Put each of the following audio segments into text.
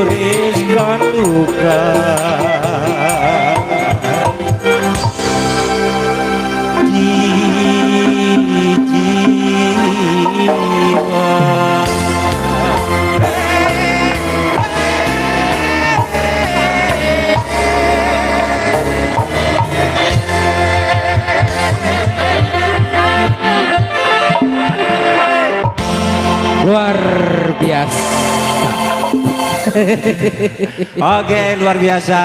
Menggoreskan luka di jiwa. Luar biasa. Oke, luar biasa.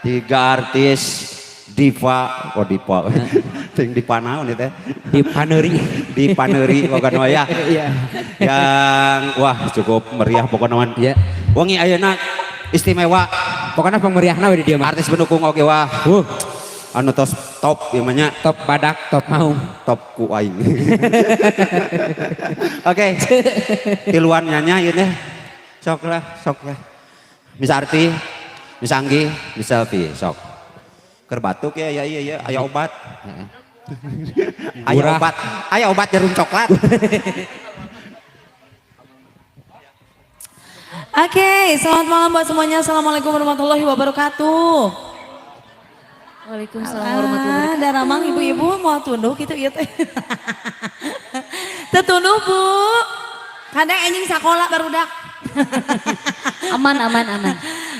Tiga artis diva, oh diva. Ting diva naon ieu teh? Di Paneuri. Di Paneuri pokoknya ya. Iya. Yang wah, cukup meriah pokoknya mah. Iya. Wengi ayeuna istimewa. Pokoknya pemeriahna we di dieu mah. Artis pendukung oke wah. Anu tos top ieu mah nya. Top badak, top maung. Top ku aing. Oke. Tiluan nyanyi ieu teh. Sok lah, sok lah. Miss Arti, Miss Anggi, Miss Selfie, sok. Keur batuk ya, ya iya ya, aya obat. Aya Murah. Obat, aya obat jarum coklat. Oke, selamat malam buat semuanya. Assalamualaikum warahmatullahi wabarakatuh. Waalaikumsalam warahmatullahi wabarakatuh. Ah, daramang ibu-ibu mau tunduh gitu ya teh. Teu tunduh, Bu. Kadang anjing sekolah barudak. Aman, aman, aman.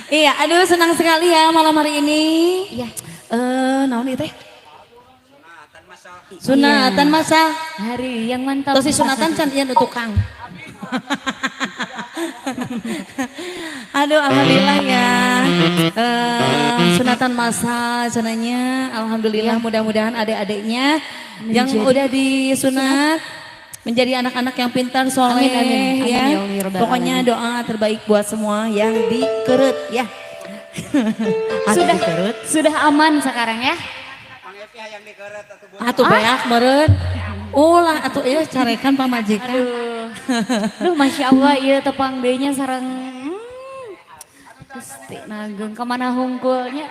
Iya, aduh, senang sekali ya malam hari ini. Iya. Eh, naon ieu teh? Sunatan masa. Hari yang mantap. Terus si sunatan can ieu nu tukang. Aduh, alhamdulillah ya. Sunatan masa cenanya, alhamdulillah, mudah-mudahan adik-adiknya yang udah disunat menjadi anak-anak yang pintar, soleh. Amin, amin. Amin, ya. ya Allah, ya Rabbal Pokoknya alamin. Doa terbaik buat semua yang dikeret ya. Ada Sudah dikeret. Sudah aman sekarang ya. Atuh beak meureun. Ulah atuh ieu carekan pamajikan. Aduh. Duh, Masya Allah, iya tepang deui nya sareng Gusti nageng kemana hungkulnya.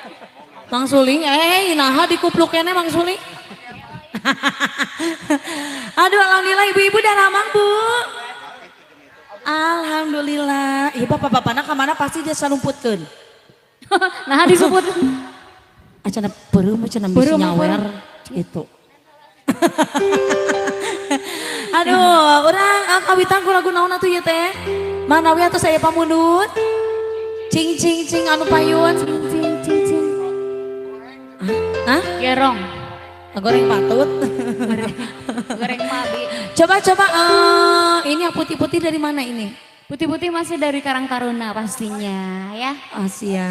Mang Suling, eh naha dikupluk keneh Mang Suling. Aduh, alhamdulillah ibu-ibu daramang, Bu. Alhamdulillah. Ieu bapak-bapakna kamana, pasti dia salumputkeun. Nah, disebut. Acana peureum, cenah bisi Peureum, nyawer gitu. Aduh, urang kawitan ku lagu naon atuh ieu teh? Mana we atuh saya pamundut? Cing cing cing anu payun. Cing cing cing cing. Hah? Gerong. Goreng patut. Goreng mabi. Coba coba, eh, ini yang putih-putih dari mana ini? Putih-putih masih dari Karang Taruna pastinya ya. Asia.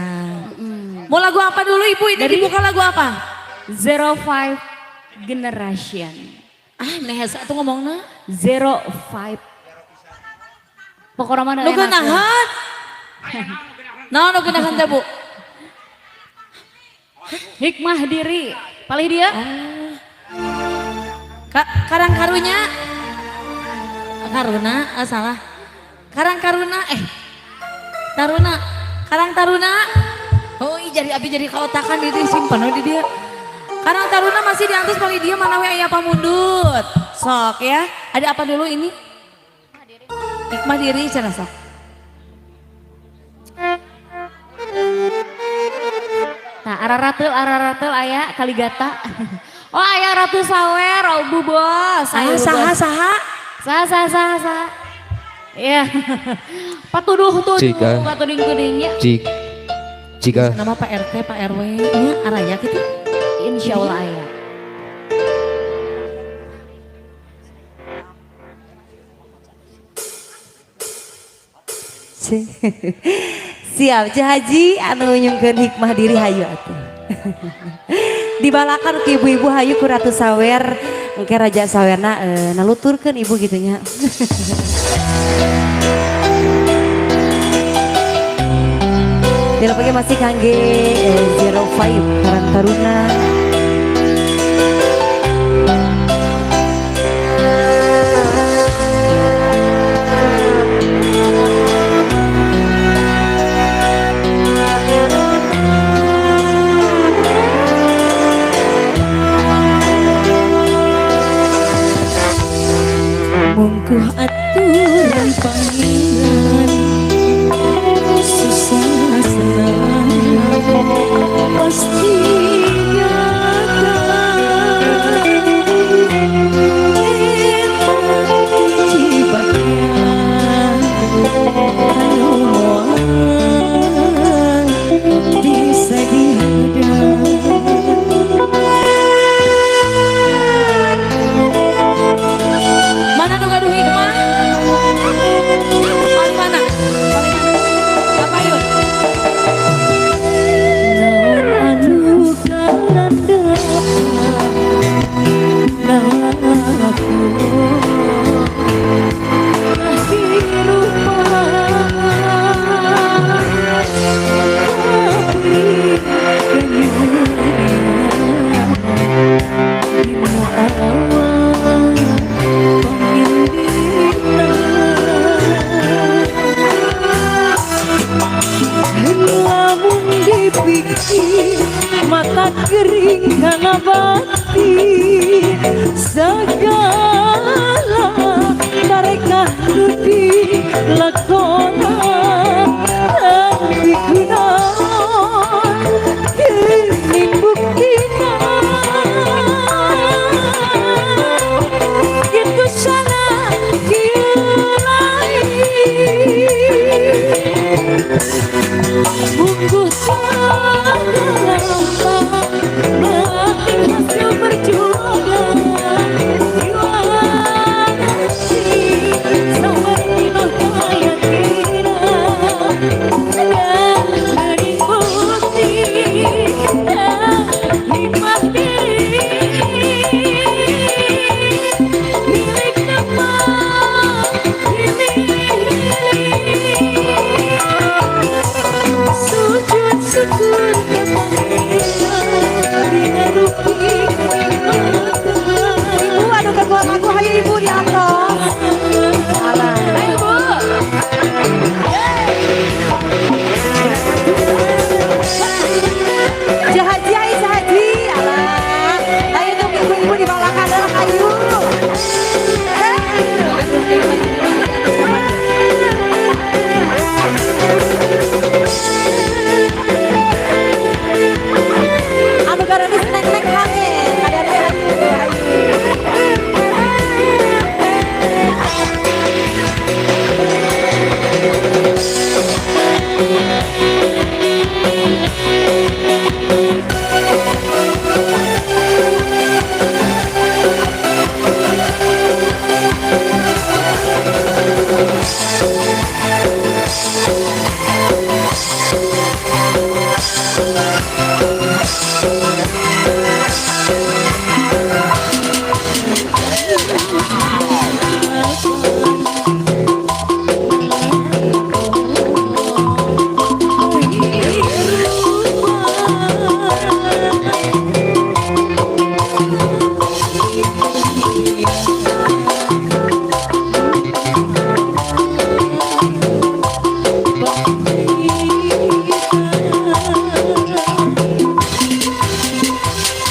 Mau lagu apa dulu, Ibu? Ini Dari- dibuka lagu apa? 05 Generation. Ah, nehesa tuh ngomongna. 05. Pokoknya mana Nu enak. geunahan. Nah, nu geunahan teh, Bu? Hikmah diri. Palih dia. Karang Karunya. Karuna, ah, salah. Karang Karuna, eh. Taruna, Karang Taruna. Oh, iya, jadi abi jadi kaotakan itu simpan di dia. Karang Taruna masih diantos palih dia mana we aya pamundut. Sok ya. Ada apa dulu ini? Hikmah diri cenah, sok. Nah, ararateul ararateul aya kaligata. Oh, aya Ratu Sawer, oh, Bu Bos. Saha Ayo, Bu saha Bos. Saha? Saha saha saha saha. Iya. Patuduh tuduh, Jika. patuding tudingnya. Jika Nama Pak RT, Pak RW, nya araya gitu. Insya Allah aya. Siap, Ceu Haji anu nyungkeun Hikmah Diri, hayu atuh. Dibalakan ke ibu-ibu, hayu ku Ratu Sawer, engke Raja Sawerna naluturkeun ibu gitu nya. Dilapake masih kangge 05 Karang Taruna. Mungkuh aturan pangeran. Susah. Mata kering karena batin segala tarekah nu dilakonan tapi kunaon geuning buktina kitu sana kieu lain. Bungkus segala batin hasil perjuangan jiwa hati sampai penuh keyakinan dan dari bukti dan hikmah diri milik nama milik. Sujud syukur ke Pangeran dina rupi kenikmatan. Ibu anu ketua aku, hayu Ibu di atas. Alah. Ayo, Bu. Jahaji, ayo jahaji. Alah. Ayo tuh ibu-ibu di balakan lah, ayo. Eh. Anu garanis neng-neng hange. Ada ayo, ayo.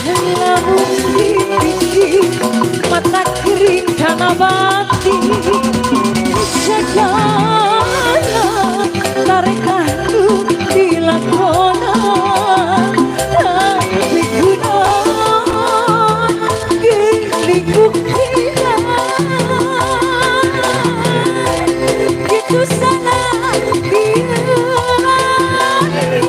Lamun dipikir mata kering karena batin segala tarekah nu dilakonan tapi kunaon geuning buktina kitu sana kieu lain.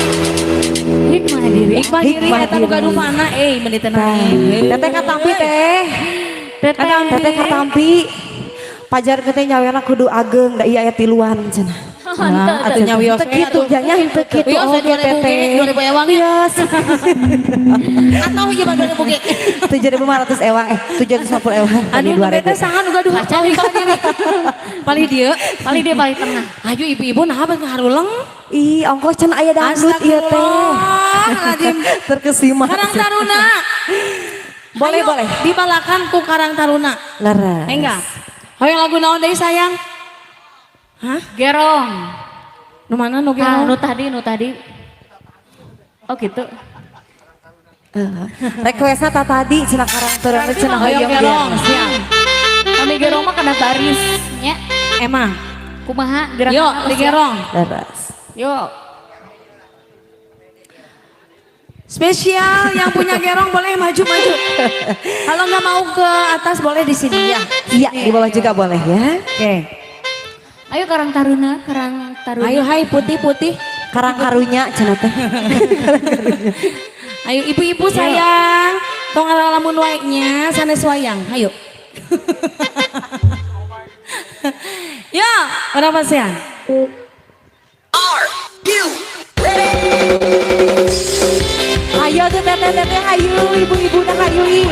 Hikmah diri. Hikmah diri Hikmah eta nu diri. gaduh mana eh meuni teh Teteh katampi teh. Teteh. Teteh katampi. Pajar teh nyawerna kudu ageng da ieu aya tiluan cenah. Atuh nyawios Teu kitu nya henteu kitu Wios oge 2000 ge, teteh. 2000 ewang ya. Wios. Atau ieu mah 2000 ge. 7.500 ewang eh 750 ewang. Tadi Aduh, 2000. teh saha nu gaduh hikmah diri. Palih dieu. Paling dia paling tengah. Ayo ibu-ibu nah apa ngaharuleng? Ih, ongkos can aya dangdut ieu teh. Astagfirullahaladzim. Terkesima. Karang Taruna. Boleh, Ayo, boleh. Dibalakan ku Karang Taruna. Leres. Enggak. Hoyong lagu naon deui sayang? Hah? Gerong. Nu mana nu Ah, gerong? nu tadi, nu tadi. Oh gitu. Requestna ta tadi cenah Karang Taruna cenah Hoyong hoyong gerong, gerong. siap. Kami gerong mah kena baris. Ya. Emang. Kumaha gerakan Yuk, apa di sih? gerong. Leres. Yuk. Spesial yang punya gerong boleh maju-maju. Kalau nggak mau ke atas boleh di sini ya. Iya, di bawah juga boleh ya. Oke. Ayo Karang Taruna, Karang Taruna. Ayo hai putih-putih. Karang karunya cenah teh. Ayo ibu-ibu sayang. Tong ngalamun wae nya sanes wayang. Ayo. Ya, urang pasihan? Ayo tuh teteh-teteh, ayo ibu-ibu nah ayo ih.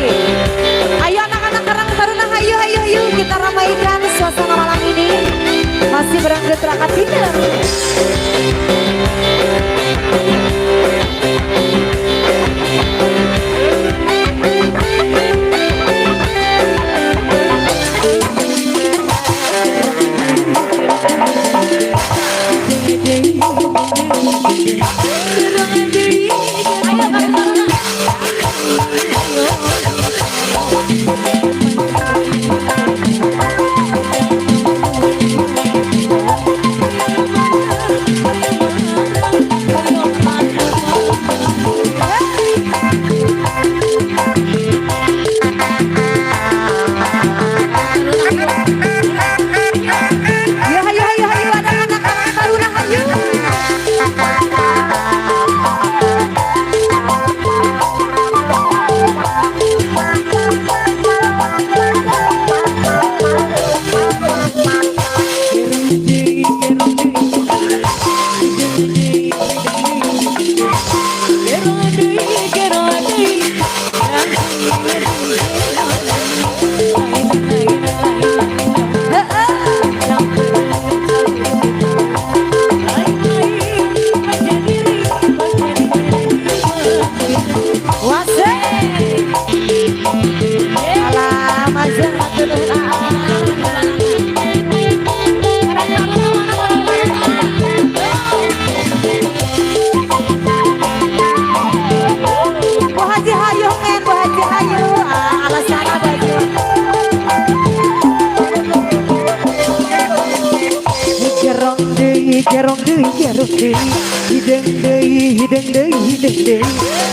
Ayo anak-anak Karang Taruna, ayo ayo ayo kita ramaikan suasana malam ini. Masih berangkat Raka Tinder. Ayo Karang Taruna. Ayo ayo ayo ayo anak-anak Karang Taruna ayo. Wase. Alah, mazah hatur nuhun. Karang Taruna mana Karang Taruna? Bu Haji hayu ngen, Bu Haji hayu. Ah, alasan Bu Haji. Gerong deui, gerong deui, gerong deui. Hideung deui, hideung deui, hideung deui.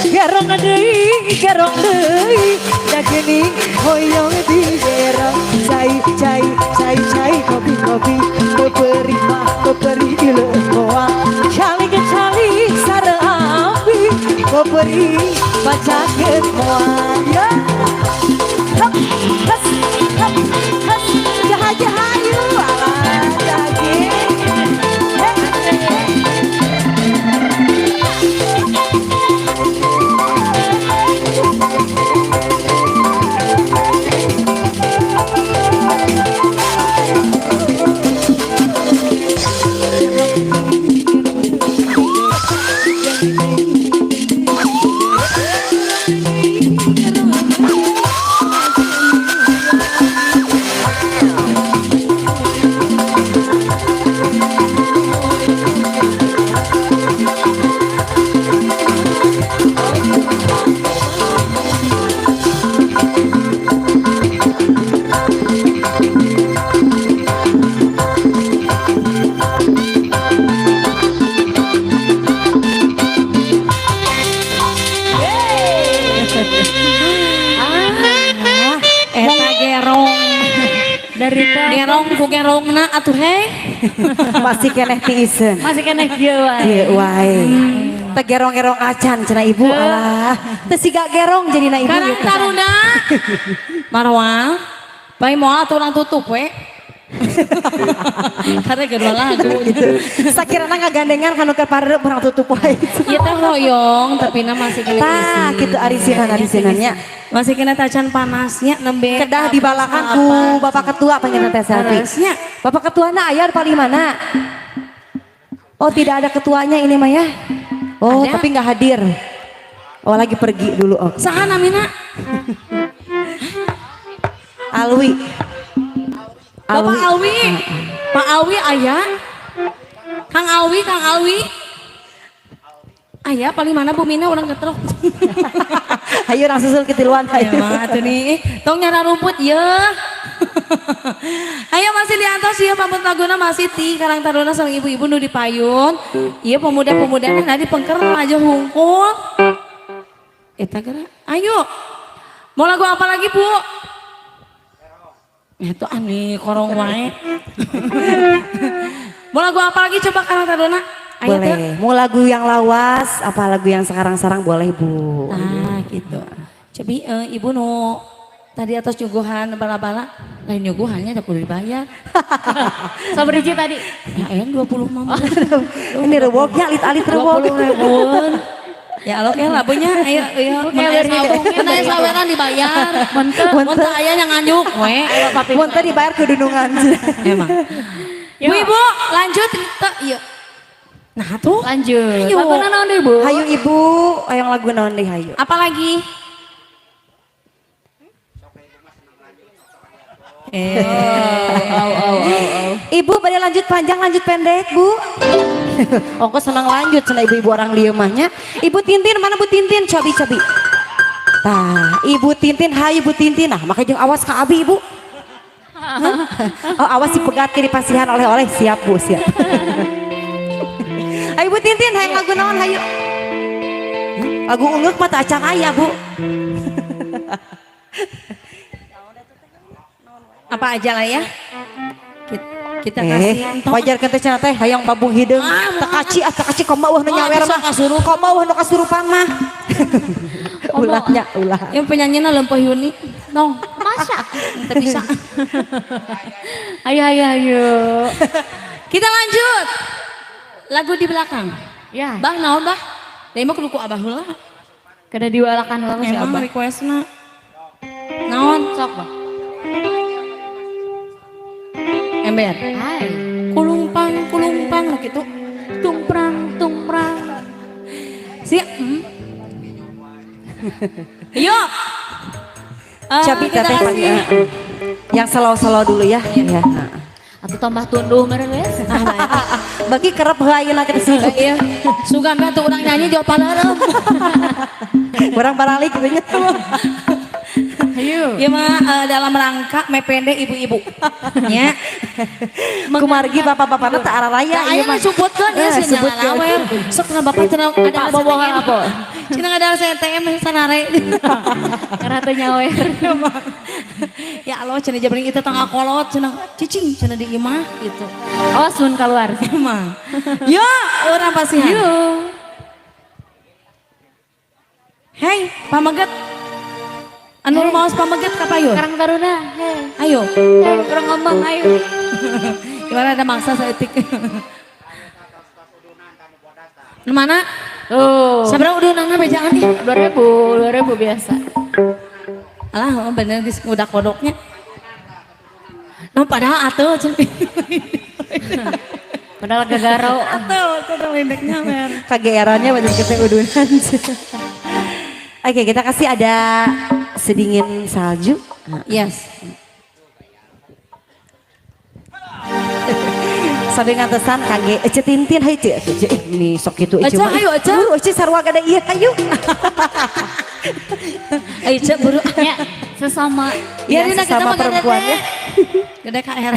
Gerong deui, gerong deui. Da geuning hoyong digerong. Cai, cai, cai, cai, kopi, kopi. Peupeurih mah peupeurih di leuweung goa. Calik, calik, sareng api. Peupeurih bacakeun moal. Ya. Hap, has, hap, has. Jaha, jahayu. Alah, jahaji. Eh, eh. Ah, eta gerong. Dari tadi Gerong ku gerongna atuh hei. Masih keneh tiiseun. masih keneh kieu wae. Ieu wae. Teu gerong-gerong acan cenah ibu alah. Teu siga gerong jadina ibu. Karang Taruna. Marwal. Bae moal atuh urang tutup we. Karena kedua lagu. Gitu. Sakirana ngagandengan kanu keur pareup urang tutup wae. Ieu teh hoyong tapi na masih kena Tah kitu arisinan arisinannya. Masih kena tacan panasnya nembe. Kedah dibalakan ku Bapak Ketua panggilna teh Selvi. Harusnya. Bapak Ketuana aya paling mana? Oh tidak ada ketuanya ini mah ya. Oh Ada. tapi nggak hadir. Oh lagi pergi dulu. Oh. Saha namina? Alwi. Bapak Alwi. Pak Alwi aya. Kang Alwi, Kang Alwi. Aya paling mana Bu Mina urang ketrok. Ayo langsung susul ketiluan. Ayo mah atuh nih, tong nyara rumput ye. Ayo masih diantos ya pamput laguna masih ti Karang Taruna sareng ibu-ibu nu di payun. Ieu pemuda-pemuda nah di pengker aja hungkul. Eta geura. Ayo. Mau lagu apa lagi, Bu? Itu aneh korong wae. Mau lagu apa lagi coba Karang Taruna? Ayo Boleh. tuh. Mau lagu yang lawas, apa lagu yang sekarang-sekarang boleh, Bu. Nah, gitu. Cobi ibu nu tadi atas nyuguhan bala-bala, lain nyuguhannya udah kudu dibayar. Sabar hiji tadi. Ya ayang 20 mah. Ini rewoknya alit-alit rewok. 20 ribuan. Ya Allah kayak labunya ayo ayo Oke, biar nyambungnya. mun aya saweran dibayar. Mun teu. Mun teu aya yang nganjuk we. Mun teu dibayar kudunungan. Emang. Bu Ibu, lanjut teu ieu. Nah tuh. Lanjut. Ayo. Lagu naon deui, Bu? Hayu Ibu, hayang lagu naon deui hayu. Apalagi? Eh, Oh, oh, oh, oh. Ibu pada lanjut panjang lanjut pendek, Bu. Ongko senang lanjut cenah ibu-ibu orang lieu mah nya. Ibu Tintin mana Bu Tintin? Cobi cobi. Tah, Ibu Tintin, hayu Bu Tintin. Nah, makanya jeung awas ka abi, Ibu. Hah? Oh, awas dipegat ke dipasihan oleh-oleh. Siap, Bu, siap. Ayo Bu Tintin, hayang lagu naon hayu. Lagu ungeuk mah teu acan aya, Bu. Apa aja lah ya. Kita kasih Eh, wajar kan teh cenah teh hayang babung hideung. Ah, Tekaci ah tekaci komo eueuh nu Oh, nyawer bisa mah. kasurupan. Komo eueuh nu kasurupan mah. Ulah nya, ulah. Yang penyanyinya Lempeh Yuni. Nong, Masa? teu bisa. Ayo, ayo, ayo. Kita lanjut. Lagu di belakang. Ya, Bah naon bah? Da mah kudu ku abah heula. kada diwalakan heula si Emang Abah. requestna. Naon? Sok, Bah. Ember. Hai. Kulungpang, kulungpang nu kitu. Tumprang, tumprang. Si. Yuk. Eh, Cabi kita teteh kasih. panggil. Yang slow-slow dulu ya. Ya. Atau tambah tunduh meureun wes. Bagi kerep heula ayeuna ke sini. Iya. Sugan we atuh urang nyanyi jauh palerem. Urang baralik gitu nya. Ayo. Ieu mah dalam rangka mepende ibu-ibu. Nya. Kumargi bapak-bapakna teu araraya Aya ieu mah. mah sebutkeun ya Eh, sih sebutkeun. nyalawer. Sok cenah bapak cenah ada Pak bobohan apa? Cenah ada ATM sanare. Karena teu nyawer. Ya Allah cenah jabring itu tangga kolot cenah cicing cenah di imah gitu. Awas mun keluar. Emang. Yo, urang pasihan. Yuk. Hei, pameget. Anu maos pameget kapayun. Karang Taruna, hei. Ayo. Hei, kurang ngomong ayo. Gimana ada maksa saeutik. Nu mana? Tuh. Sabaraha udunanna bejaan nih? 2000, 2000 biasa. Alah, oh, bener geus udah kodoknya. Nah, padahal atuh cenah. Padahal gagaro. Atuh, atuh lendeknya mer. Kageerannya banyak kita udunan. Oke, kita kasih ada sedingin salju. Yes. Sambil ngantesan kage Ece Tintin hayu Ece, Ece ini sok kitu Ece. Ece, mah. hayu, Ece. Buru Ece sarua gada ieu hayu. Ayo cek buru. Ya, sesama. Ya, Biarin lah kita sesama mah gede perempuan ya. Gede KR.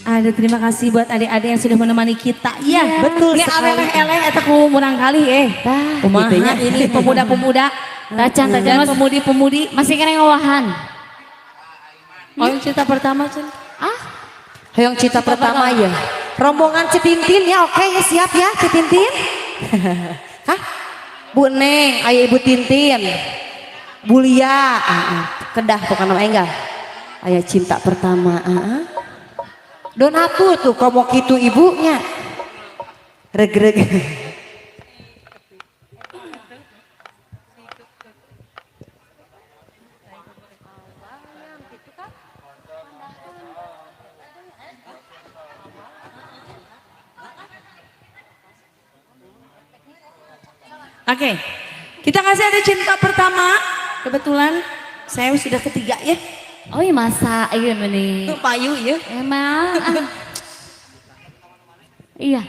Ada terima kasih buat adik-adik yang sudah menemani kita. Iya, Betul Ini sekali. aleleh-eleh eta ku murang kali eh. Tah, Kumaha gitu nya. ini pemuda-pemuda Tacan, tacan. dan pemudi-pemudi. Masih kena ngawahan. Oh, yang cerita pertama, Cen. Ah, Hoyong cinta pertama ya. Rombongan Citintin ya, oke ya siap ya Citintin. Hah? Bu Neng, ayo Ibu Tintin. Bu Lia, kedah pokoknya nama enggal. Ayah cinta pertama, Donatur tuh komo kitu ibunya. Reg-reg. Oke. Kita kasih ada cinta pertama. Kebetulan saya sudah ketiga ya. Oh iya masa, iya benih. Tuh payu ya. Emang. Ah. Iya.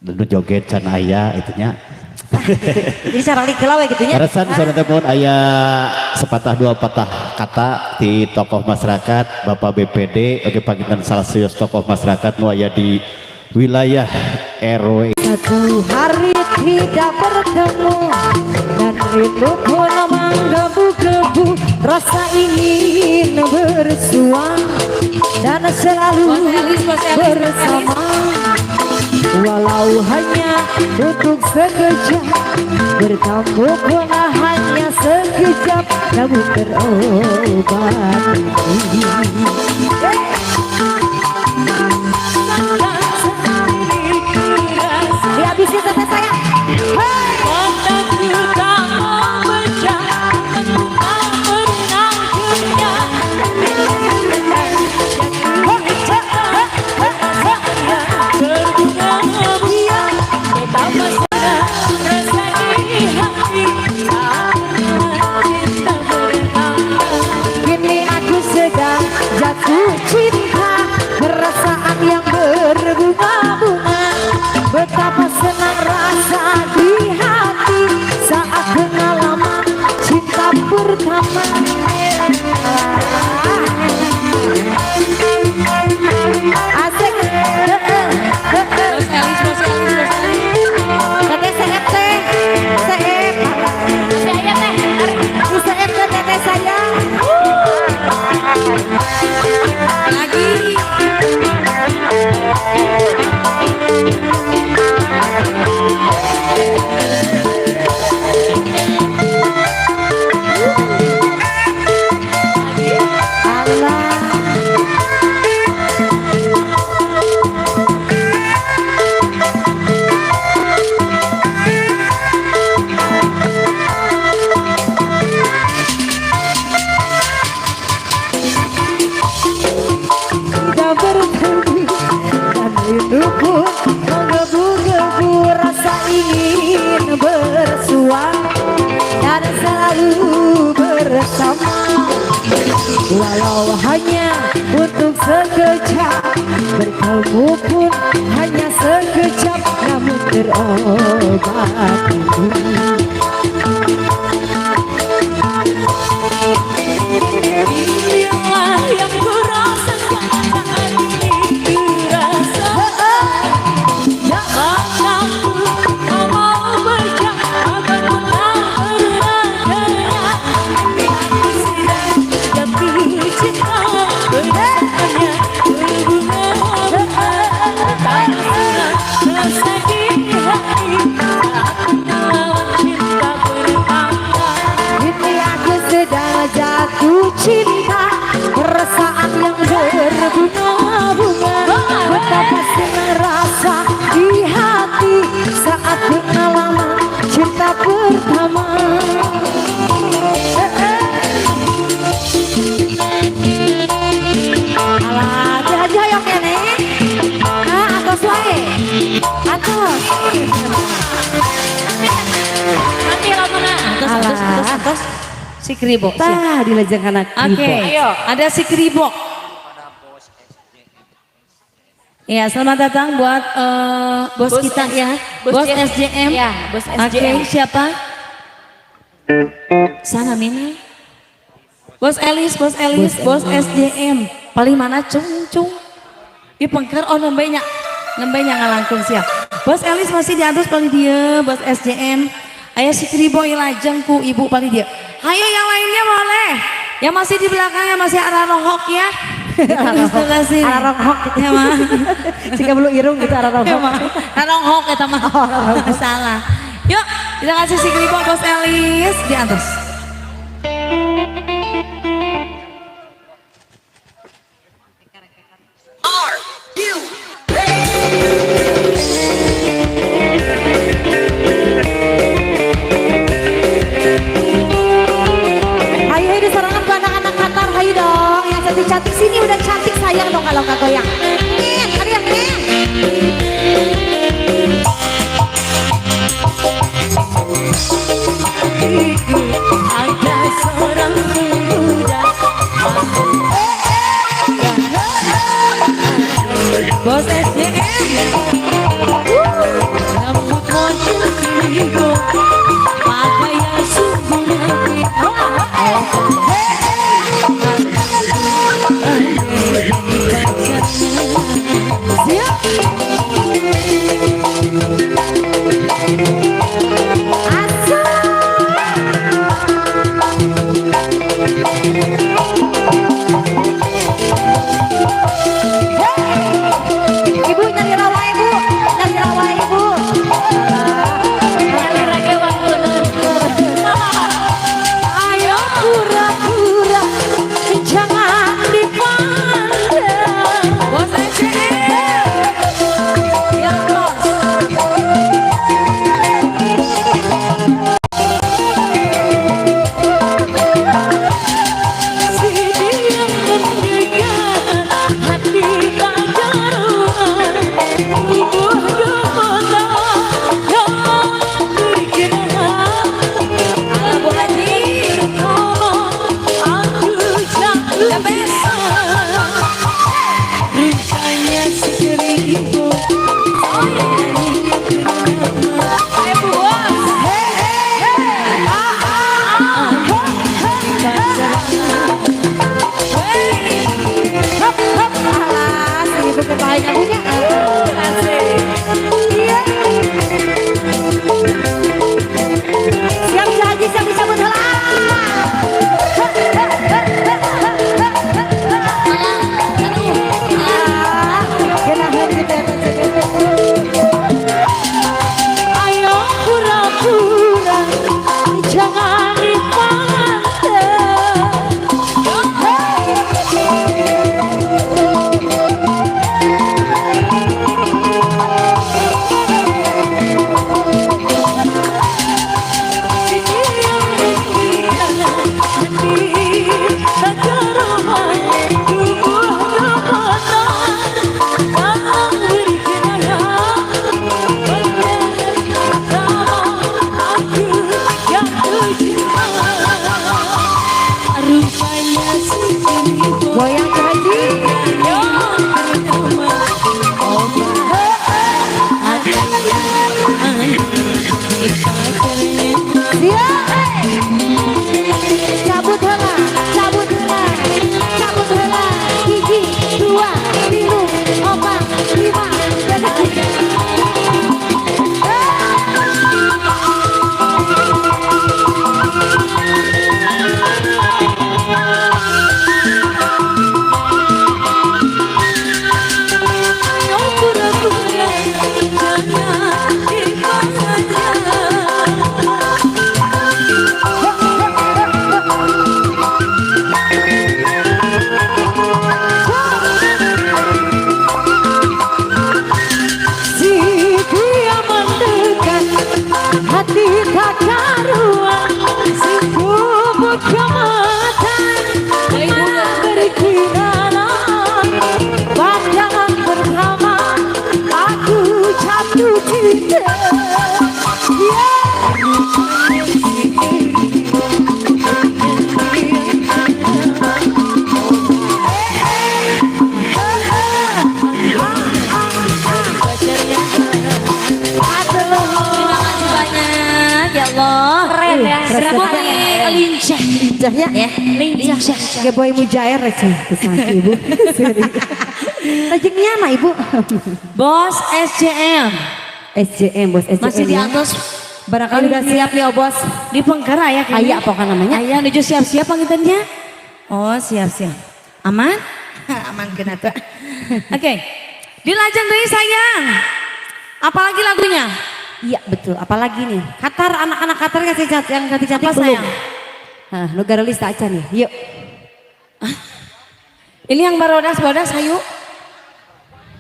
Nu joget can aya itunya. Jadi cara heula we gitu nya. Kaleresan saudara teh mohon aya sepatah dua patah kata di tokoh masyarakat Bapak BPD oke panggilan salah satu tokoh masyarakat nu aya di wilayah RW. Satu hari tidak bertemu dan rindu pun menggebu-gebu, rasa ingin bersua dan selalu Bos Elis, Bos Elis, Bos Elis. bersama, walau hanya untuk sekejap, bertemu pun hanya sekejap, namun terobat. Dihabisin teteh saya. Hey! Kini aku sedang jatuh cinta, perasaan yang berbunga-bunga. Betapa senang rasa di hati saat pengalaman cinta pertama. Asik. Heeh, heeh. Bos Elis, Bos Elis, Bos Elis. Teteh seep teh. Seep. Saya teh. Di seep teh teteh saya. Lagi. Allah. Tidak bertemu dan rindu pun menggebu-gebu, rasa ingin bersua dan selalu bersama, walau hanya untuk sekejap, bertemu pun hanya sekejap, namun terobat. Inilah yang ku rasakan saat ini, rasa mataku tak mau pecah, akan pernah pernah. Aku sedang jatuh cinta, perasaannya berbunga-bunga. Tak senang rasa di hati saat pengalaman cinta pertama. Ini aku sedang jatuh cinta, perasaan yang berbunga-bunga. Betapa senang rasa di hati saat pengalaman cinta pertama. Alah, teh haji hoyong keneh. Hah, atos wae. Atos. Nanti Ramona. Atos, atos, atos, atos. Si Kribo. siap. Tah dilajeng kana Oke, ada si Kribo. Ya, selamat datang buat bos, Bos kita S- ya, Bos bos, J- SJM. Ya, bos Oke, SJM. siapa? Sana mina. Bos Elis, Bos Elis, Bos SDM. Paling mana cung cung. Ih pengker oh nembe nya. Nembe nya ngalangkung siap. Bos Elis masih diantos paling dia, Bos SJM. Aya si Kriboy lajeng ku ibu paling dia. Hayo yang lainnya boleh. Yang masih di belakang yang masih arah rohok ya. Terima kasih. Arah rohok gitu. Ya mah. Jika belum irung gitu arah Ya rohok. mah. Rohok eta mah. Salah. Yuk, kita kasih si Kriboy Bos Elis di atas. Hayu hayu disorangan ke anak-anak Qatar, hayu dong. Yang cantik-cantik sini udah cantik sayang dong kalau nggak goyang. Nen, ada yang nen. Ada seorang pemuda. Bos SDM. Rambut model kerigo, pakaian sungguh rapi. Siap. Asal. Ibu nyari rawa ibu, nyari rawa ibu. Ayo pura-pura, jangan dipandang. Bos SDM. Yang bos. Si dia mendekat, hati tak karuan. Tubuh gemetar, yang bergerak. Bu Haji. Aku jatuh Rupanya si keribu. Ayo Bu Bos. Hop hop, alas, ibu kepalanya punya. Iya. Siap haji, siap disambut heula. Genahan kita Ayo pura-pura, jangan dipandang. Rupanya si keribu Goyang haji. Siap. Cabut heula, cabut heula, cabut heula. 1, 2, 3, 4, 5, 6. Allah. Keren ya. Ibu nih lincah. Lincah ya. Ya, Lincah. Geboy mujair aja. Ibu. Lajengnya mah Ibu. Bos SCM. SJM bos SJM. Masih di ya. atas. Barangkali udah siap nih oh bos. Di Pengker aya kayaknya. Aya pokoknya namanya. Aya nuju siap-siap pangintennya. Oh, siap-siap. Aman? Aman kena tuh. Oke. Dilajeng deui sayang. Apalagi lagunya? Iya betul. Apalagi nih. Qatar, anak-anak Qatar kasih yang cantik-cantik Apa, belum. sayang? Hah, nu garelis tak aja nih. Yuk. Ini yang barodas-barodas ayo.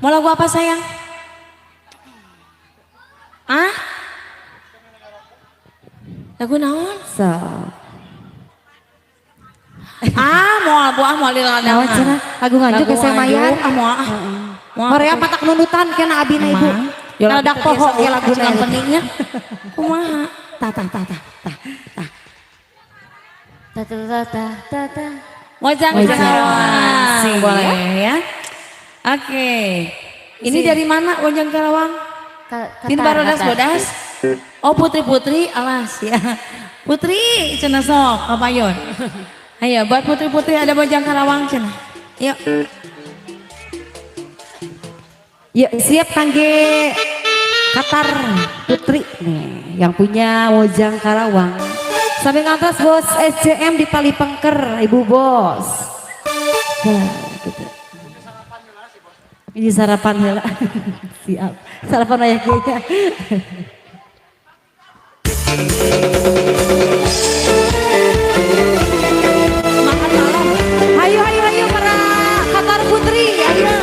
Mau lagu apa sayang? Ah? Lagu naon? So. Ah, mau bu ah mau lila Naon cenah? Lagu nganjuk ke semayan. Ah, mau ah. Moal. Korea patak nundutan kena abina ibu. Ya Rada poho ke laguna. Pentingnya. Kumaha? Tah tah tah tah tah tah. Ta ta ta ta ta ta. Mojang Mojang. Karawang. Boleh ya. Oke. Ini dari mana Mojang Karawang? Tin Qatar, barodas Qatar. bodas. Oh putri-putri, alas ya. Putri cenah sok kapayon. Ayo buat putri-putri ada Mojang Karawang cenah. Yuk. Yuk siap kangge Qatar Putri nih yang punya Mojang Karawang. Sambil ngantos bos SCM di Tali Pengker, Ibu Bos. Nah, gitu. Ini sarapan heula. Siap. Sarapan aya kieu. Makan malam. Hayu hayu hayu para Qatar Putri, ayo.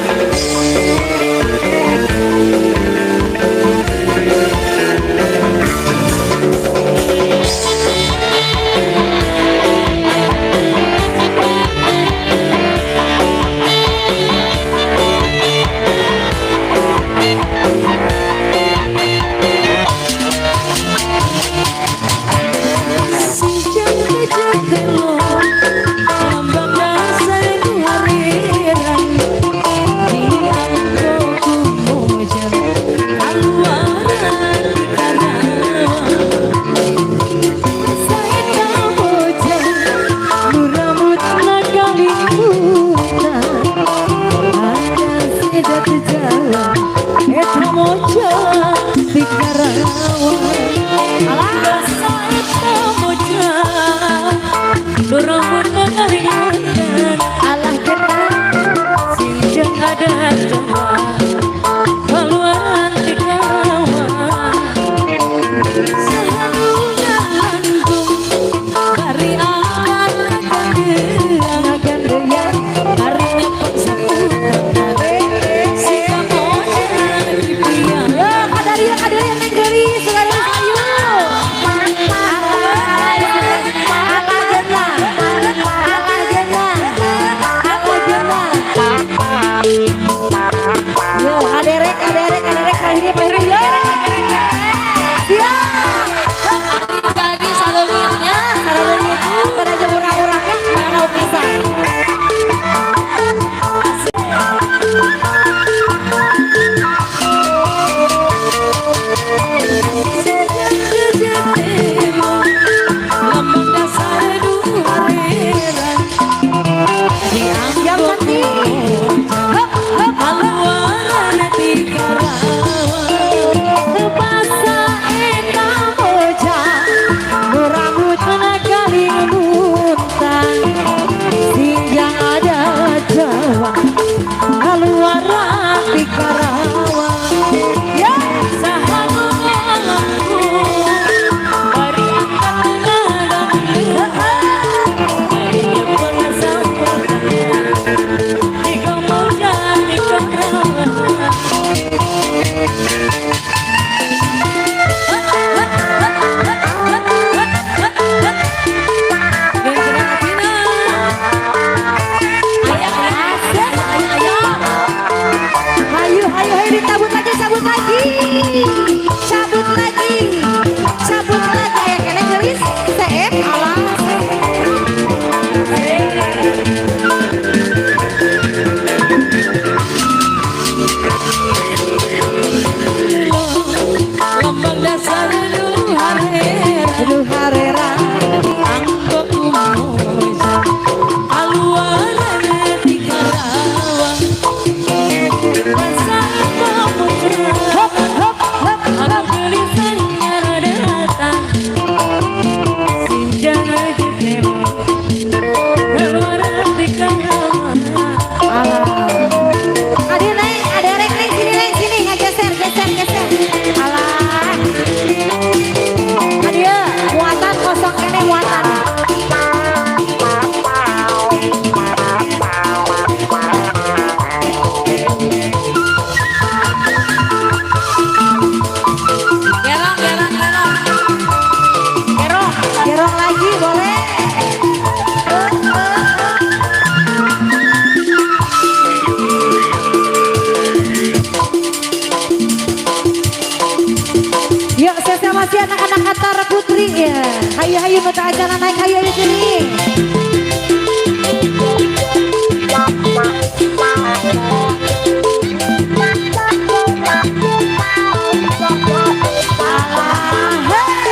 Jero harerang Anggo kumoja kaluaran di Karawang rasa pamutra Hop hop hop. Anu geulisan datang sinjang aja keluaran di Karawang. Alah. Adik naik, ada rek naik sini naik sini, nggak geser geser geser. Alah. Adik, muatan kosong kene muatan. Gerong, gerong, gerong. Gerong, gerong lagi boleh. Eh, eh, eh. Yuk, saya masih anak-anak Katara Putri ya. Hayu hayu nu acara naik hayu hayu sini. Alah, hei.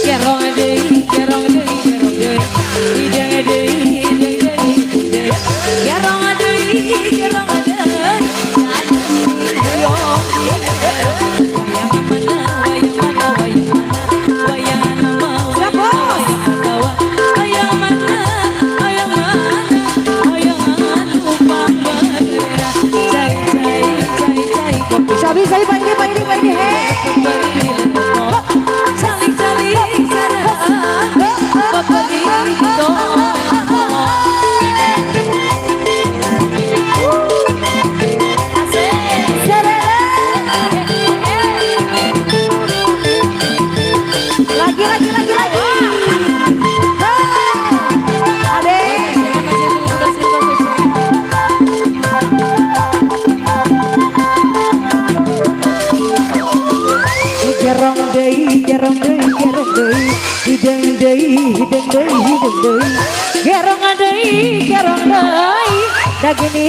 Gerong deui, gerong deui, gerong deui. Hideng deui, hideng deui, hideng deui. Gerong deui, gerong deui. Hoyong wayang mana, wayang mana, wayang mana, wayang nama, Siap, Bos. wayang mana, wayang mana, wayang anu pambera. Cai cai cai cai kopi. Sabi sabi pak ini pak ini pak ini hei. Calik-calik sarang bapak itu. Lagi lagi lagi lagi. Hei. Adek. Gerong deui, gerong deui, gerong deui, hideng deui, hideng deui, hideng deui, gerong deui, gerong deui, dagini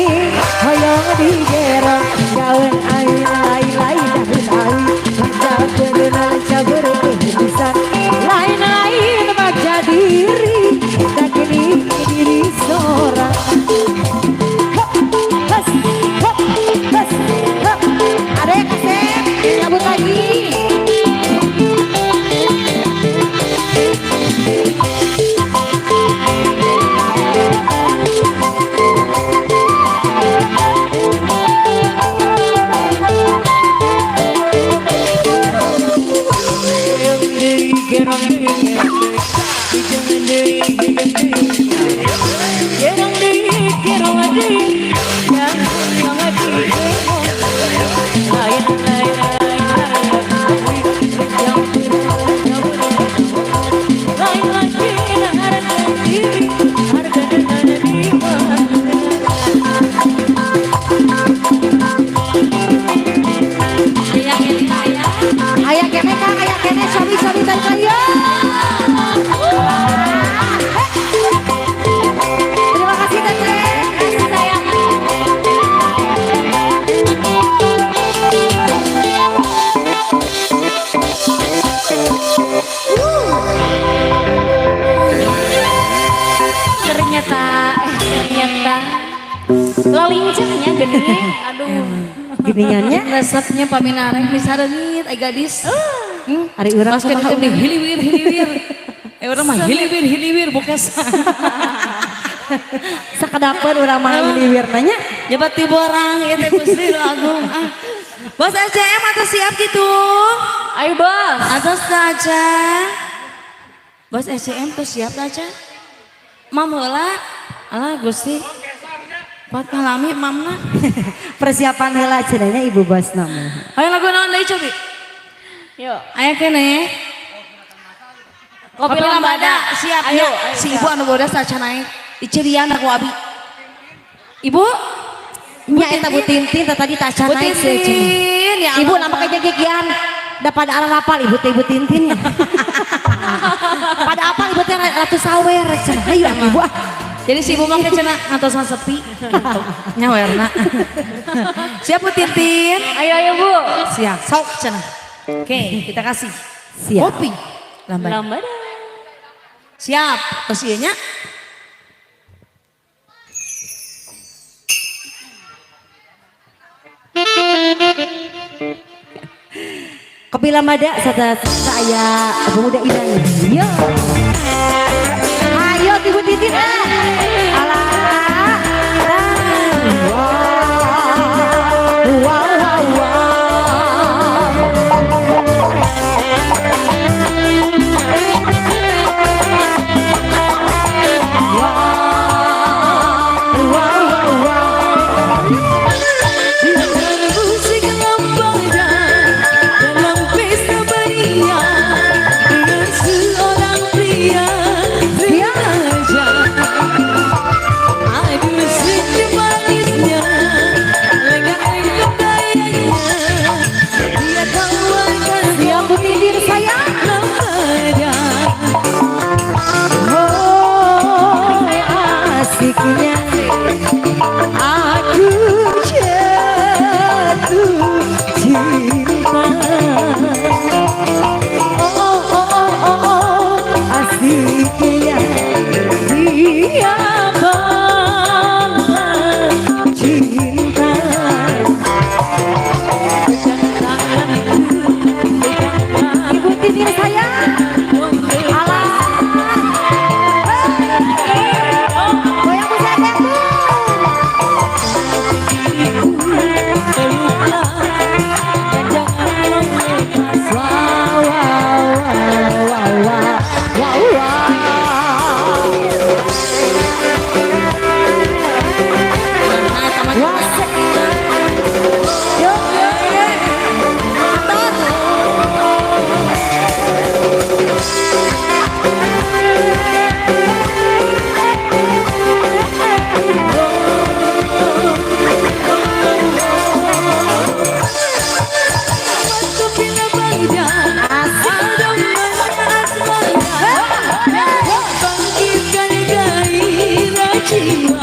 hoyong digerong, gaun aing lain lain daun aing, lancar beureunan lancar beureun lain lain maca diri, dagini diri sorang. Hop, bas, hop, bas, hop. Adek kasep, cabut lagi. Gerong deui, gerong deui, gerong deui, hideng deui, hideng deui, gerong deui, gerong deui, yang yang digerong, lain lain lain lain, yang lain lagi harga diri, harga diri mana. Ayah, ayah. Aya kene Kang, aya kene sabi sabi tarik lagi. Ya. Terima kasih Teteh. Kasih sayang. Ternyata, ternyata lalincahnya gede. Aduh. Geningannya Resepnya paminareng bisa reungit ai gadis. Ari urang Pas kan kumaha itu hiliwir hiliwir. Eh urang mah hiliwir hiliwir bokes. Sakadapeun urang mah hiliwir nanya. Nyebat ti borang ieu teh Gusti nu Agung. Ah. Bos SCM atau siap gitu? Ayo bos. Atas saja. Bos SCM tuh siap aja. Mam heula. Alah Gusti. Kuat ngalami mamna. Persiapan heula cenah nya ibu bos nama. Ayo lagu naon deui cobi? Yuk. Aya kene. Kopi Lambada. Siap Ayo, ya. ayo, Si siap. ibu anu bodas acan naik. Dicirian aku abi. Ibu? Nya eta Bu Tintin teh tadi tak acan Bu naik sih cenah. Tintin ya Ibu Allah. lama kayak gigian. Da pada arah apal ibu teh Ibu Tintin. Pada apal ibu teh ratu sawer cenah. Hayu ah, ibu ah. Jadi si ibu mah cenah ngantosan sepi gitu. Nyawerna. Siap Bu Tintin? Ayo ayo Bu. Siap. Sok cenah. Oke, kita kasih. Siap. Kopi. Lambada. Lambada. Siap. Terus ieu nya. Kopi Lambada serta saya pemuda Idan. Yo. Ayo Ibu Titin ah. Alah. Wow, wow, wow, wow. Wow, wow, wow. Musik lambada dalam pesta beria dengan seorang pria remaja. Aduh senyum manisnya, lengan-lengan gayanya, dia tawarkan Siap Bu Titin sayang. lambada. Oh asiknya aku jatuh cinta. Oh oh oh oh, oh asiknya dia balas cinta. Pegang tanganku, pegang Ibu Titin sayang. Alah. Goyang Bu sayang Bu. Peluklah dan jangan lepas. Wow wow wow wow wow wow. Nah, teman. Yo yo yo. Kopi lambada, ada mana bangkitkan gairah jiwa.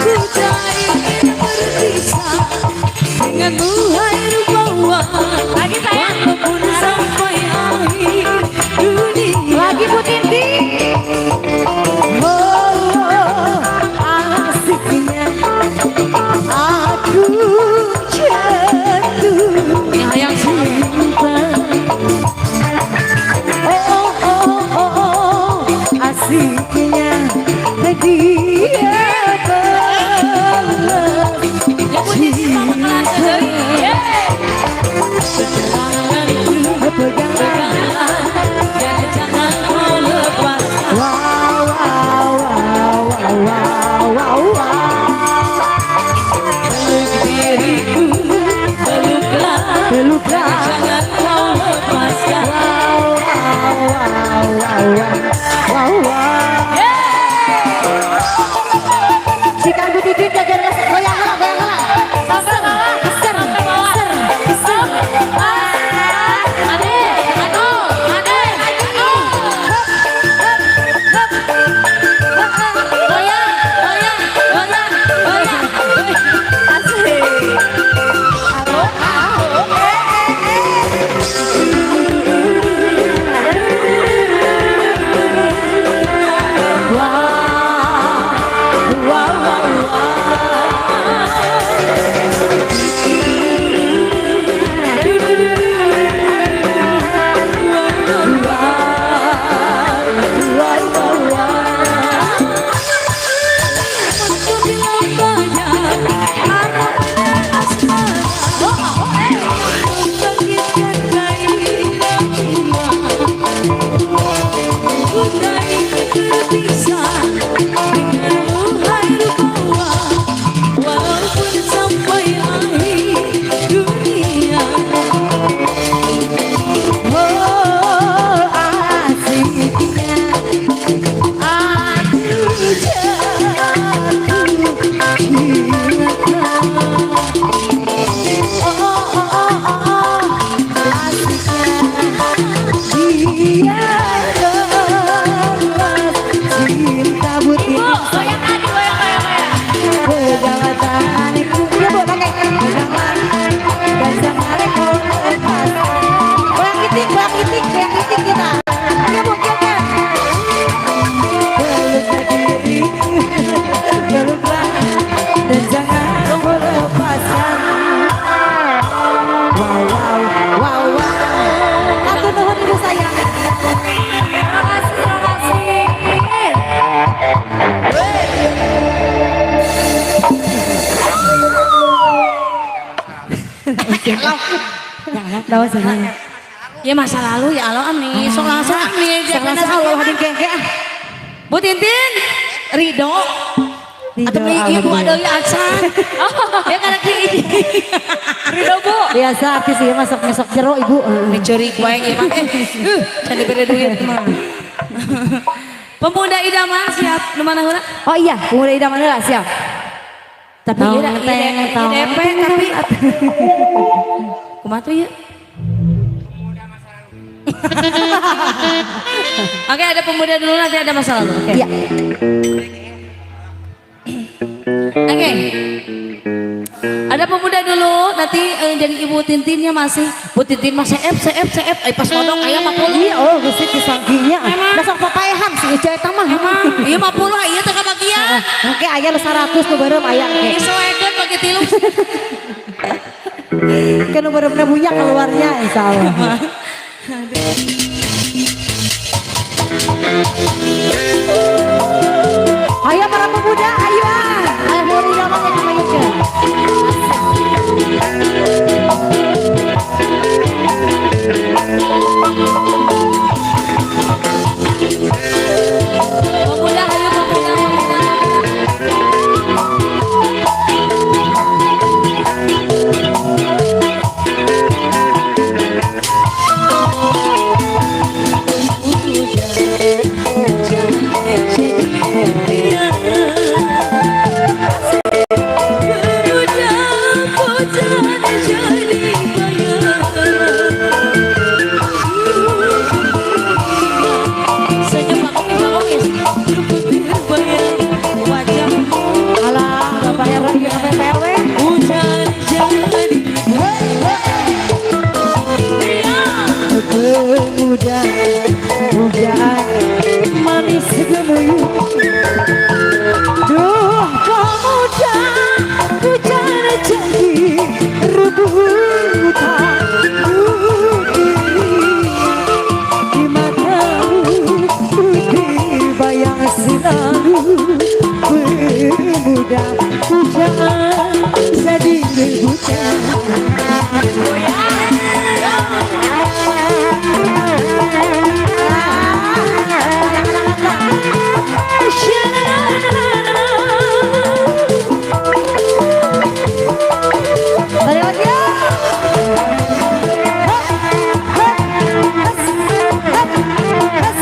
Ku tak ingin berpisah denganmu hai rupawan. Lagi sayang. Walaupun sampai akhir dunia. Lagi Bu Tintin. Oh, asiknya aku jatuh Yang cinta. Oh, oh, oh, oh, oh, asiknya dia balas cinta. Pegang dan jangan kau lepas. Wow, wow, wow, wow, wow, wow, wow. Peluk diriku, peluklah, Peluklah. jangan kau lepaskan. Wow, wow, wow, wow, wow, wow. Jika Bu Titin jaga goyang lah, goyang lah. Sampai bawah. Keser, Sampai bawah. keser, keser. Ade, aduh, ade, aduh. Goyang, goyang, goyang, goyang. Asik. Wow, wow, wow, wow. Minta Bu Ibu, Tintin goyang tadi, goyang, goyang, goyang. Pegang tanganku. Ya Bu, pakai. Jangan dan jangan kau lepas. Goyang itik, goyang itik, goyang itik kita. Ya Bu, kieu. Peluk diriku, peluklah dan jangan kau lepaskan. Wow wow wow wow. Hatur nuhun Ibu sayang. Terima kasih, terima kasih. Tahu sana. Ya masa lalu ya Allah nih, sok langsung nih. Sok langsung Allah hadin kengke ah. Bu Tintin, Ridho. Atau beli ibu ada ya acan. Ya karena hiji. Ridho Bu. Biasa artis ieu masuk mesok jero Ibu. Mencuri wae ieu mah. Can dibere duit mah. Pemuda idaman siap nu mana heula? Oh iya, pemuda idaman heula siap. Tapi Tong, ieu teng, tong, DP tapi kumaha tuh ieu? Oke, ada pemuda dulu nanti ada masa lalu. Oke. Iya. Oke. Ada pemuda dulu, nanti jadi Ibu Tintinnya masih. Bu Tintin masih CF, CF, CF. Pas kodok aya 50. Iya, oh geus disangkinya. Emang. Da sok papaehan si Ica eta mah. Emang, iya 50, iya teh kabagian. Oke, aya nu 100 nu beureum aya engke. Disoekeun bagi tilu. Ke nu beureumna bunyak keluarnya insyaallah. Ayo para pemuda, ayo ah. Ayo pemuda idaman yang kamayutkeun. Pemuda, ayo pemuda, pemuda. Senyum Pak Omis, Pak Omis. Wajahmu Alah, Bapak RW jeung Bapak RW. hujan jadi Pemuda, pujaan manis gemuyu. Duh pemuda, pujaan jadi rebutan putih. Di matamu putih bayang selalu. Pemuda, pujaan jadi rebutan. Balik lagi ya. Hop, hop, has, hop, has.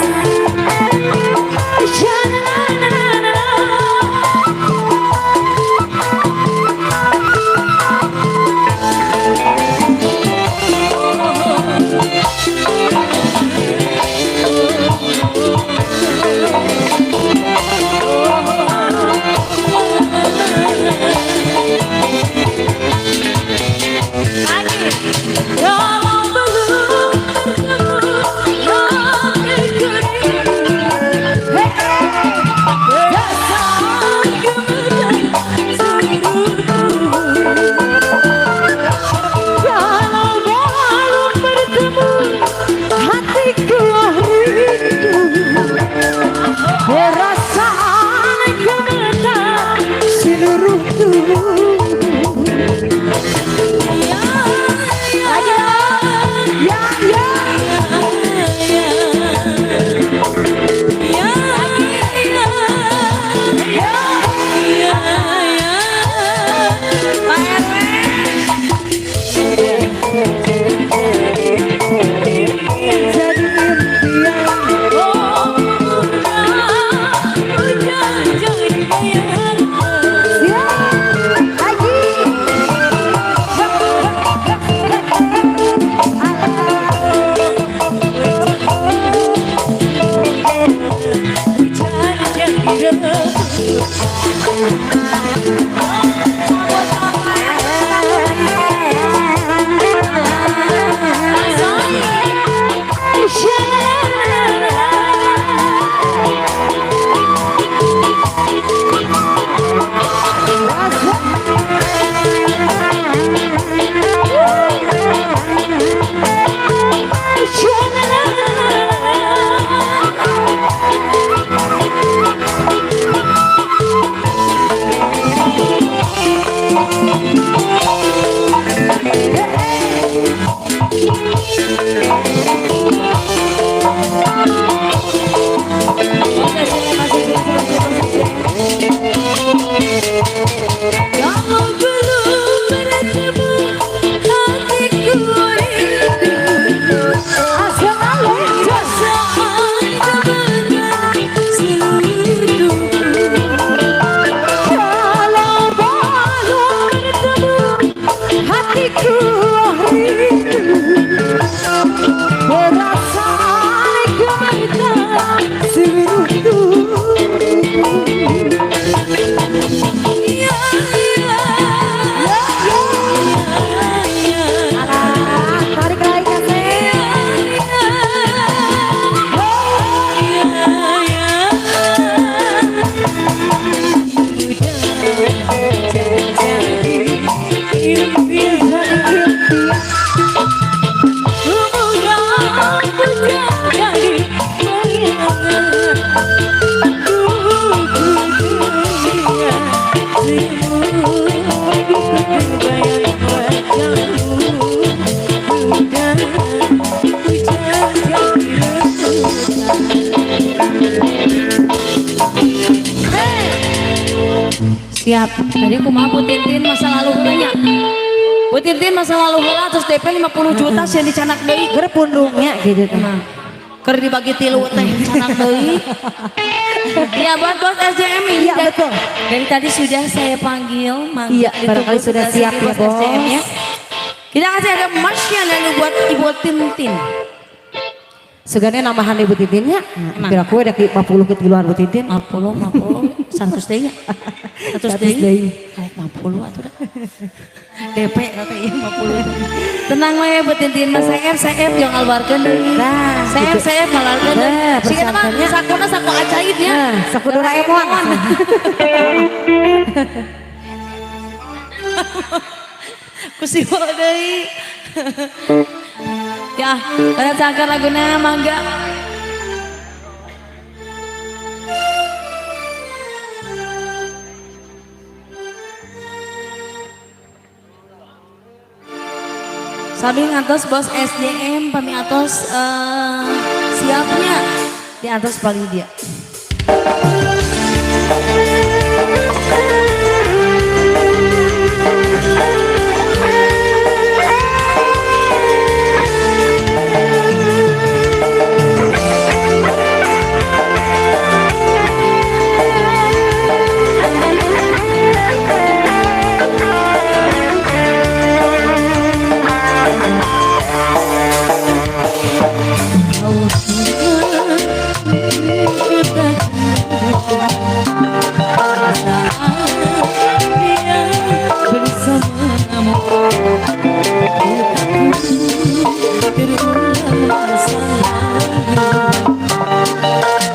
Kalau belum bertemu hatiku rindu. Perasaan gemetar seluruh tubuh. Kalau belum bertemu hatiku rindu. Perasaan gemetar seluruh tubuh. Ya, ya, ya, ya. Alah, tarik lagi kasih. Siap. Tadi kumaha Bu Tintin masa lalu heula nya. Bu Tintin masa lalu heula terus DP 50 juta sieun dicanak deui. Keur pundungnya gitu teh. Emang. Keur dibagi tilu teh canak deui. Ya buat bos SDM ini. Iya, betul. Dari tadi sudah saya panggil, mangga Iya, ditunggu barangkali sudah siap sini ya, Bos. SDM ya. Kita kasih ada Marsha lalu buat Ibu Tintin. Sugane nambahan Ibu Tintinnya. Emang. Kira aku ada 50 ketiluan Bu Tintin. 50, 50, 100 deui ya. 100 100 deui. deui. Karek 50 atuh dah. DP kata ieu 50. Tenang we Bu Tintin mah CF CF jeung ngaluarkeun deui. Nah, CF gitu. CF ngaluarkeun deui. Nah, Siga mah persiapkannya. sakuna saku ajaib ya. Nah, saku Doraemon. Ku siwa deui. Ya, pada sangkar laguna mangga. Sami ngantos bos SDM pami atos siapnya di atas paling dia.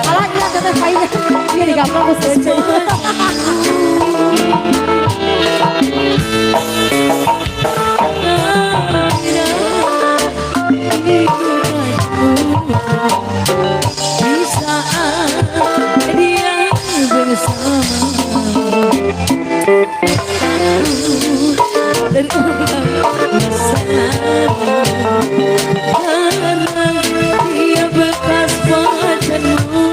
Alah, gila teteh painya. Dia digampang ku seuneu. Di saat dia bersama dan masa karena dia bekas pacarmu.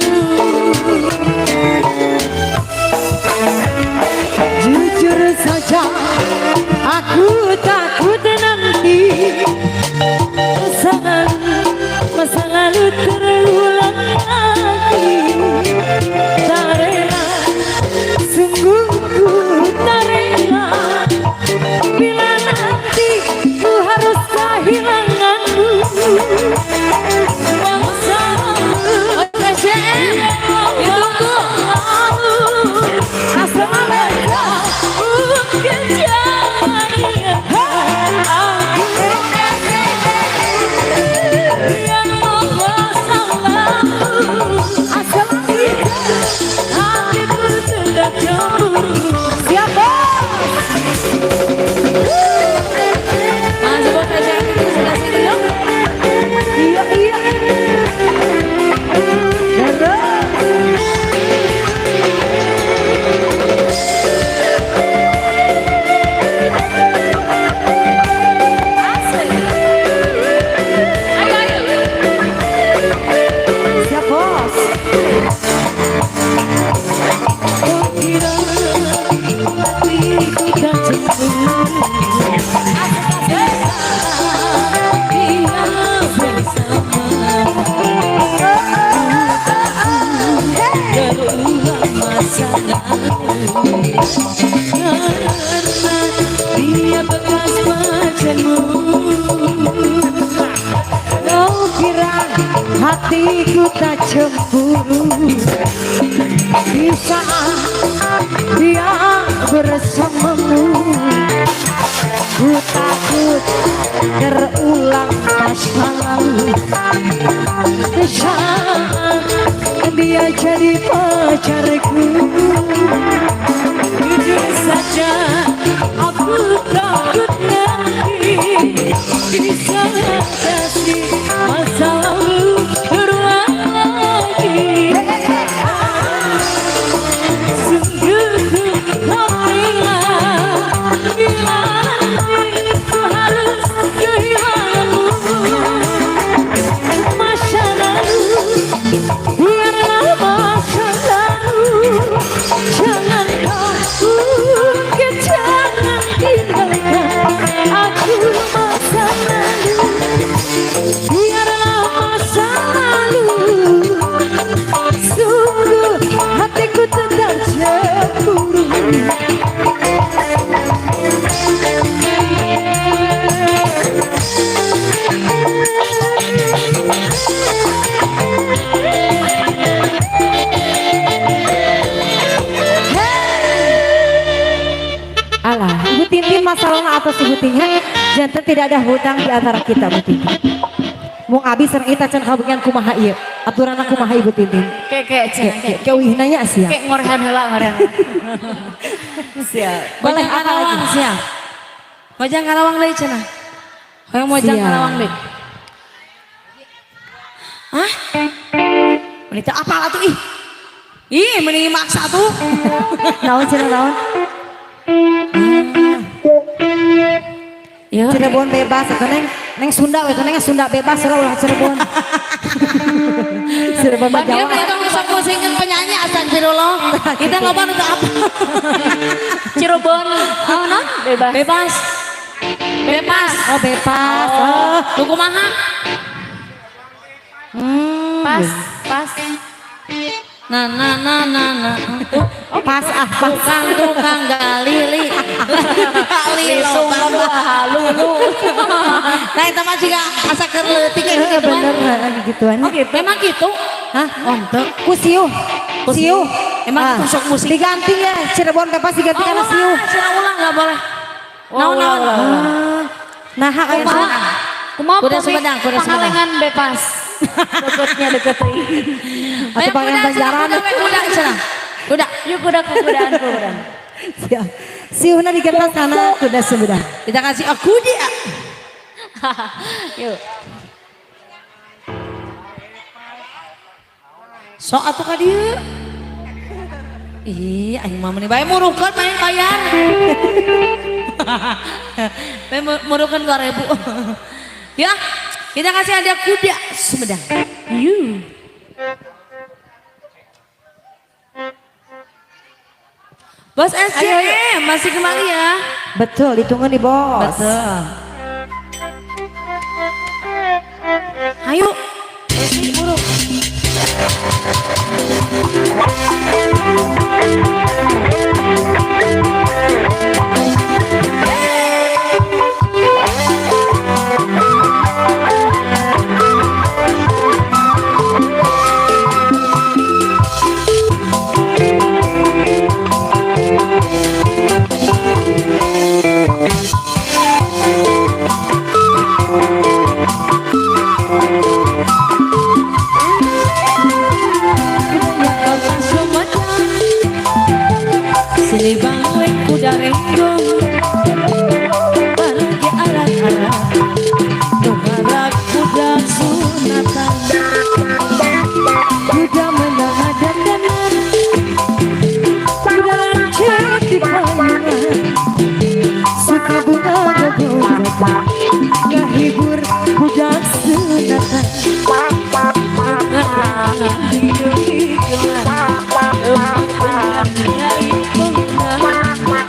Jujur saja aku takut nanti masa lalu terulang lagi. Tak rela, sungguh ku tak rela bila nanti ku harus kehilangan. Siap, Bos. Masih bos aja itu sudah situ yuk. Iya iya. Terus. Asik. Ayo, ayo. Siap, Bos. Kau kira hatiku tak cemburu dia bersama berulang masa lalu karena dia bekas pacarmu. Kau kira hatiku tak cemburu di saat dia bersamamu. Ku takut terulang masa lalu di saat dia jadi pacarku. Jujur saja aku takut nanti bisa kasih masa lalu berulang lagi. Sungguh ku tak rela bila nanti ku harus kehilanganmu. Masa lalu biarlah masa lalu, jangan kau ungkit, jangan tinggalkan aku. Masa lalu biarlah masa lalu, sungguh hatiku tetap cemburu. Alah, Ibu Tintin masalahnya atas Ibu Tintin. Janten tidak ada hutang di antara kita, Bu Tintin. Mung abi sareng ita can kabagian kumaha ieu. Aturanna kumaha, Ibu Tintin? Kayak kayak cenah Kayak kayak uih nanya sia. Kayak ngorehan heula, ngorehan. Siap. Boleh Mojang apa lagi? Karawang siap. Mojang Karawang deui cenah. Hoyong Mojang Siap. Karawang deui. Hah? Meni teu apal atuh ih. Ih, meni maksa tuh. Naon cenah, naon? Ya. Cirebon bebas atau neng neng Sunda we, neng Sunda bebas lah, ulah Cirebon. Cirebon mah Dia Jawa. mereka sok musingkeun penyanyi, astagfirullah. Kita loba nu teu apa. Cirebon, oh non bebas. Bebas. Bebas. Oh, bebas. Oh. Lu kumaha? Pas, pas. Nah, nah, nah, nah, nah. Pas ah, pas. Tukang tukang galili. Gali Lisung lobang. lu halulu. Nah, eta mah jiga asa keur leutik kayak gitu. Bener heeh, gituan. Oh, gitu. Memang gitu. Hah? Oh, henteu. Ku siuh. Siuh. Emang Ah. itu sok musik. Diganti ya, Cirebon bebas diganti Oh, karena ulah, siuh. cenah ulah enggak boleh. Oh, Naon ulah, naon. ulah, ulah. Ah. Nah, kayak Kumaha? Kumaha Kuda pami Sumedang, kuda Sumedang. Pangalengan bebas. Deketnya deket euy. Atau Ayo, pangeran kuda, cenah, Banjaran. kuda, we, kuda, cenah. Kuda. Yuk kuda kudaan kudaan. Siap. Siuhna diganti sana kuda Sumedang. Kita kasih aku dia. Yuk. Sok atuh ka dieu. Ih, aing mah meuni bae murukeun main bayar. Bae murukeun 2000. Ya, kita kasih ada kuda Sumedang. Yuk. Bos SCM masih kembali ya. Betul, ditunggu nih, Bos. Betul. Ayo. Bos, buruk. Kota Sumedang. Seni bangwe kuda renggong Baragi arak-arak Nugarak kuda sunatan Kuda menang dandanan Kuda lancet di payungan Suka bunga gogojakan Ngahibur budak sunatan.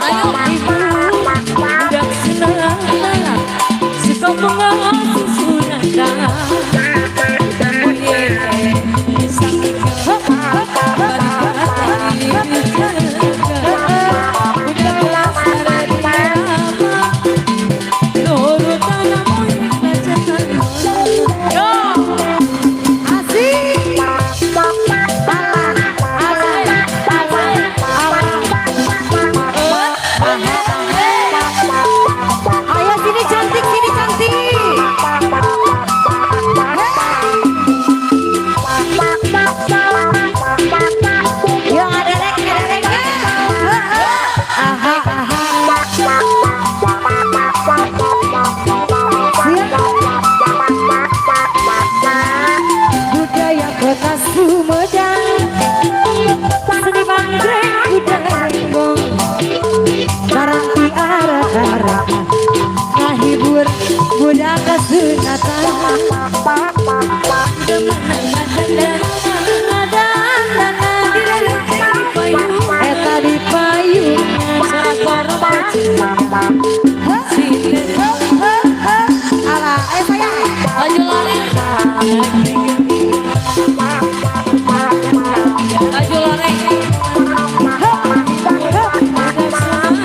Ayo ibu budak sunatan Suka bunga sunatan Asik. Alah, alah, alah, alah. Ayo sini cantik, sini cantik. Yo ada rek, ada rek. Aha, aha. Siap. Budaya kota Sumedang Seni manggrek kuda renggong Karanti arah-arah Ngahibur budak kesunatan. Eta di payungan. Alah, ayo sayang. Baju loreng. Baju loreng. Terima kasih cantik.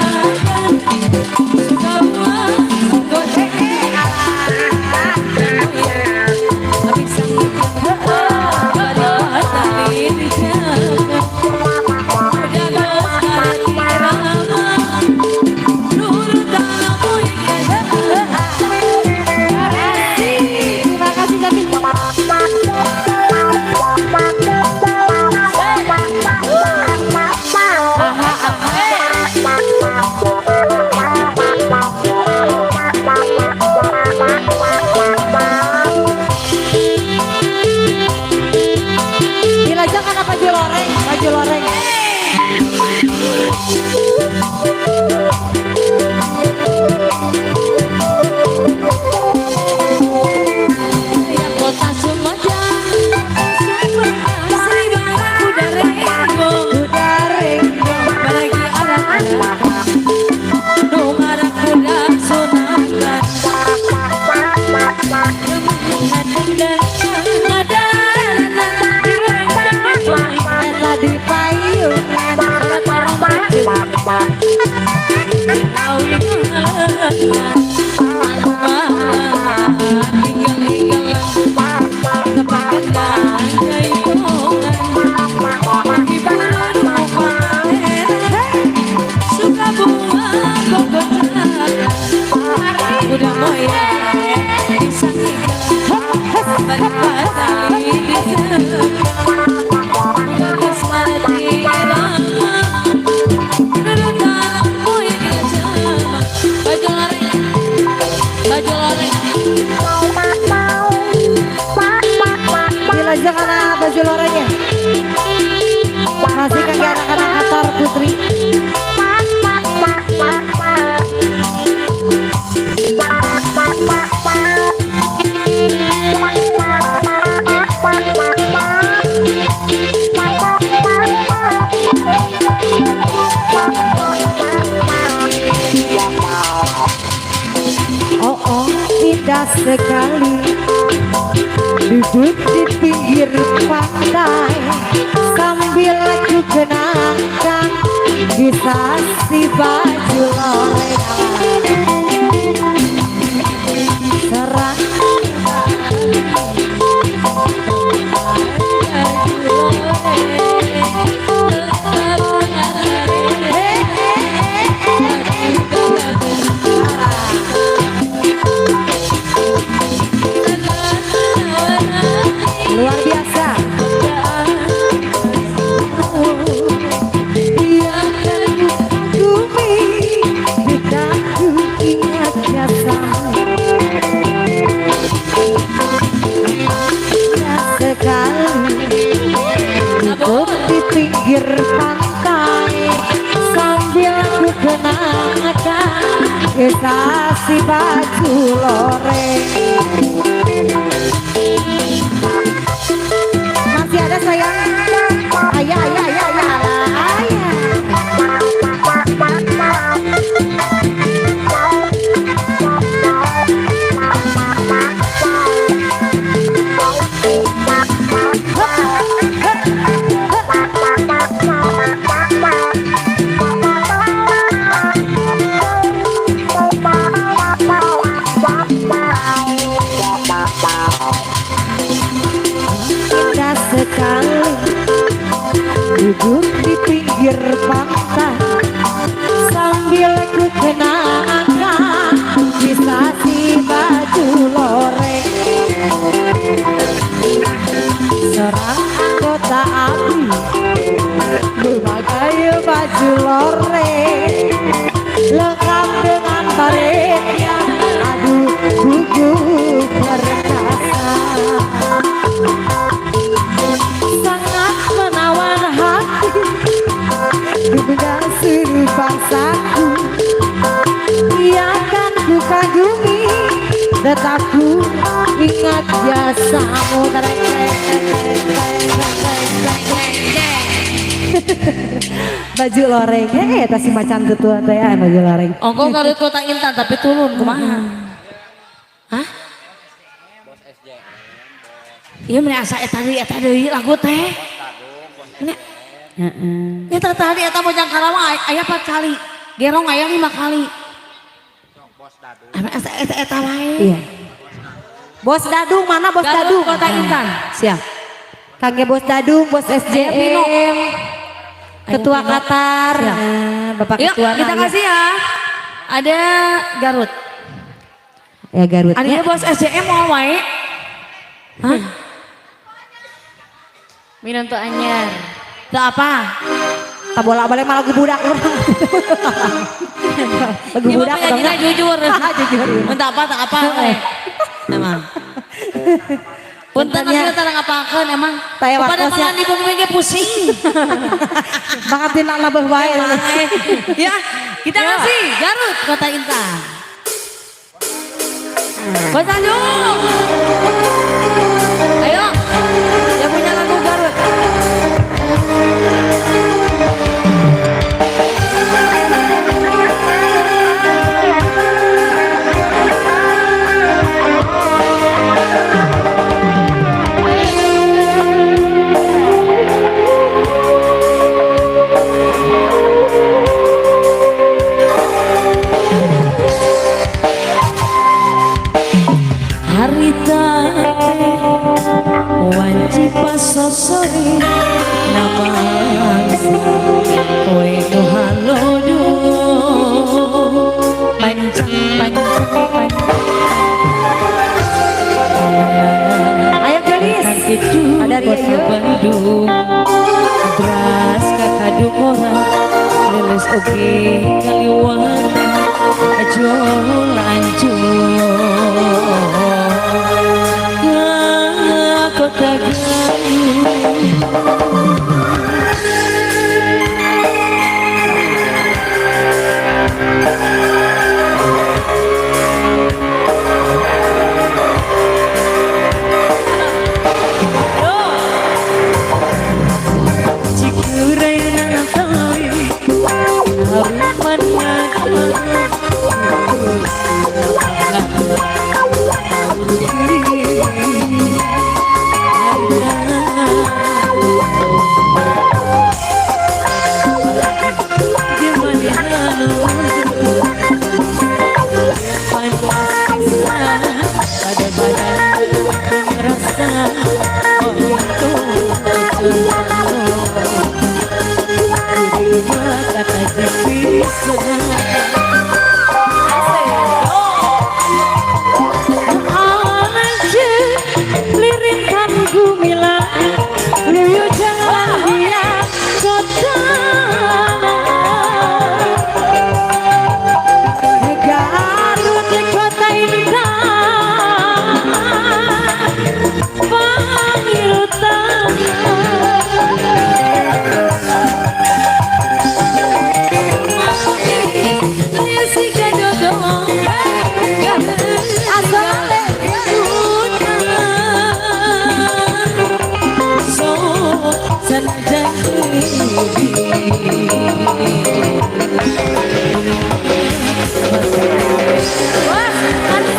Dilajang karena baju loreng, baju loreng. Kota Sumedang, Sri Kuda Renggong, Kuda renggong Baragi arak-arak, nu ngarak kuda sunatan. Eta di payungan. Udah moyang Baju loreng. Dilajang karena baju lorengnya. Masih kaki anak-anak kantor putri. Oh, oh, indah sekali duduk di pinggir pantai sambil aku kenangkan kisah si baju loreng. Serang luar biasa. Iya. Sambil ku kenakan kisah si baju loreng. Masih ada sayang. Ayah, ayah, ayah, ayah, ayah. Indah sekali duduk di pinggir pantai sambil ku kenakan kisah si baju loreng. Seorang anggota ABRI memakai baju loreng lengkap dengan baretnya, aduh gugup perkasa. Sangat menawan hati dengan seluruh bangsaku, ia kan ku kagumi, tetap ku ingat jasamu. Tereng, tereng, tereng, tereng, tereng, tereng, tereng. Baju loreng, tas si macan tutul teh ya, baju loreng. Ongko Garut Kota Intan tapi turun kumaha? Hah? Iya meni asa eta deui lagu teh. Ini Eta tadi eta Bojang Karawang aya 4 kali. Gerong aya 5 kali. Ame asa eta eta wae. Iya. Bos Dadung mana Bos Garut Dadung? Kota Intan. Siap. Kangge Bos Dadung, Bos SJM. Pino. Ketua Ayo, Pino. Qatar. Siap. Nah, Bapak Yuk, Ketua. kita kasih ya. Ada Garut. Ya Garut. Ada Bos SJM mau wae. Hah? Minum tuh anyar. Teu apa? Tak bolak-balik malah lagu budak urang. Lagu Ibu budak penyanyinya atau jujur. Jujur. Entah apa, tak apa. Emang. Punten Puntennya. aku tara ngapakeun emang. Taya Kepada waktos ya. malah di bumi ge pusing. Banget tina labeuh wae. Ya, kita kasih Garut Kota Intan. Bos Tanjung. Ayo. Yang punya lagu Garut. Harita wanci pasosori namangsa kowe nu halodo pancang pancang pancang. Ayo gelis. Ada Ria yuk. Bandung Dras kakadung ora leles oge kaliwatan ajo lanjut ke kota Garut.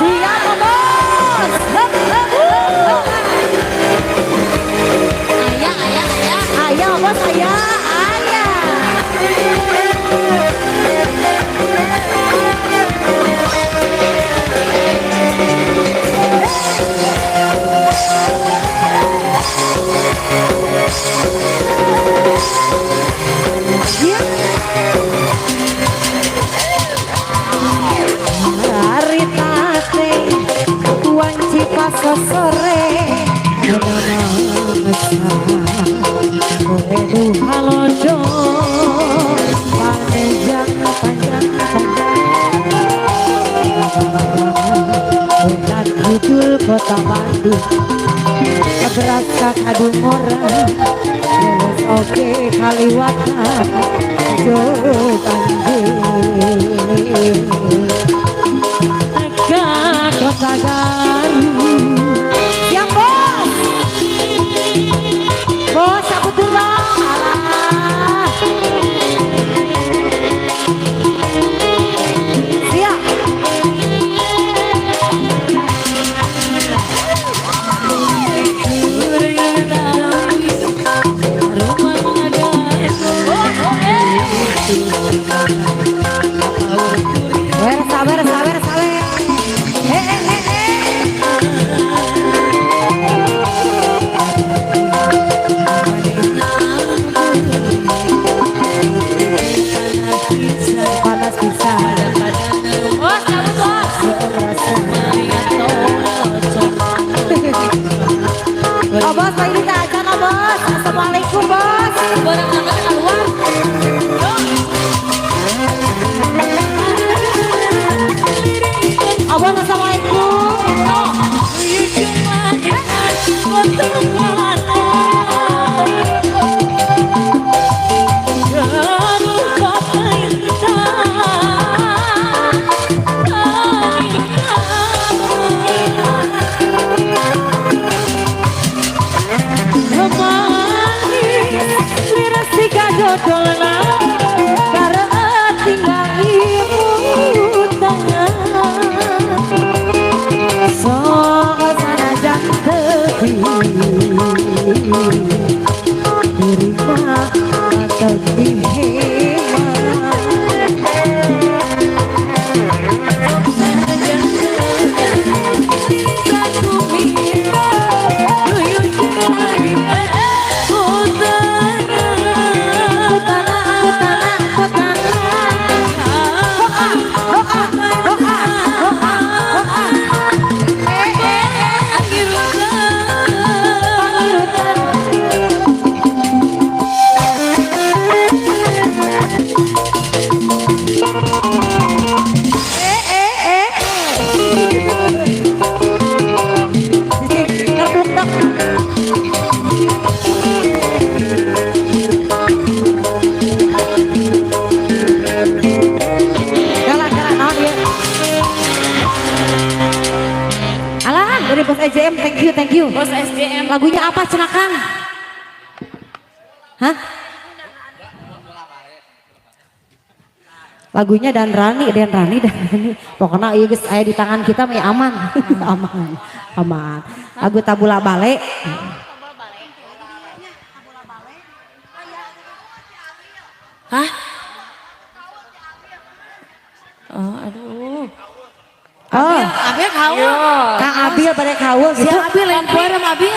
Siap, Bos. Hup, hup, hup, hup. Ayah, ayah, ayah. Ayah, Bos, ayah, ayah. Ya. Harita teh wanci pasosore Kowe halodo panjang panjang panjang Wetan kidul kota Bandung Berasa kadungora Leles oke kaliwatan Jotanjir Ka kota Garut. Yang bos, bos aku turun. Alah. Siap. Sabar, sabar, sabar, sabar. Eh, eh, eh, eh. Panas bisa. Bos, kamu bos. Oh bos, Pak ini tak acan, oh bos. Assalamualaikum bos. Barang anak keluar. Oh bos, assalamualaikum. Dodolna karena tinggal ibu tangan sok sanajan tepi dirima atau dihema. Eh eh eh. Ngebluk. Kalah kalah naon ieu? Alah, dari bos EJM, thank you, thank you. Bos SDM. Lagunya apa cenah Kang? Hah? Lagunya dan Rani, dan Rani, dan Rani. Pokoknya ieu geus aya di tangan kita mah ya aman. Aman. Aman. Lagu Tabula Bale. Hah? Oh, aduh. Oh, Abil kawul. Kang Abil pada kawul gitu. Siap Abil, lain keluar sama Abil.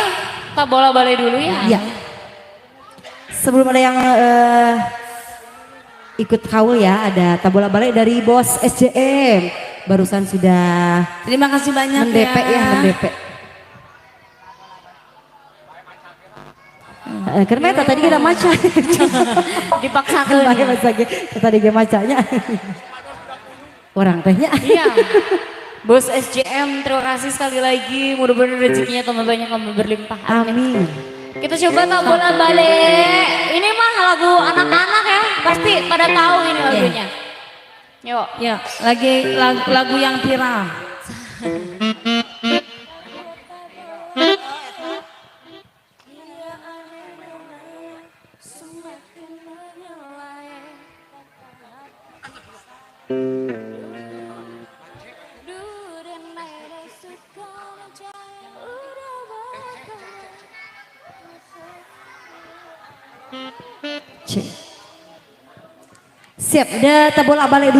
Kita bola balai dulu ya. Iya. Sebelum ada yang ikut kaul ya, ada Tabola Bale dari bos SJM. Barusan sudah Terima kasih banyak mendepek ya, mendepek. Karena eta tadi kita maca. Dipaksakan. Bae masa ge, tadi ge macanya. Orang tehnya. Iya. Bos SJM, terima kasih sekali lagi. Mudah-mudahan rezekinya tambah banyak, tambah berlimpah. Amin. Kita coba Tabola Bale. Ini mah lagu anak-anak ya. Pasti pada tahu ini lagunya. Yuk. Ya, lagi lagu yang viral. Cek. Siap, udah bola balik dulu.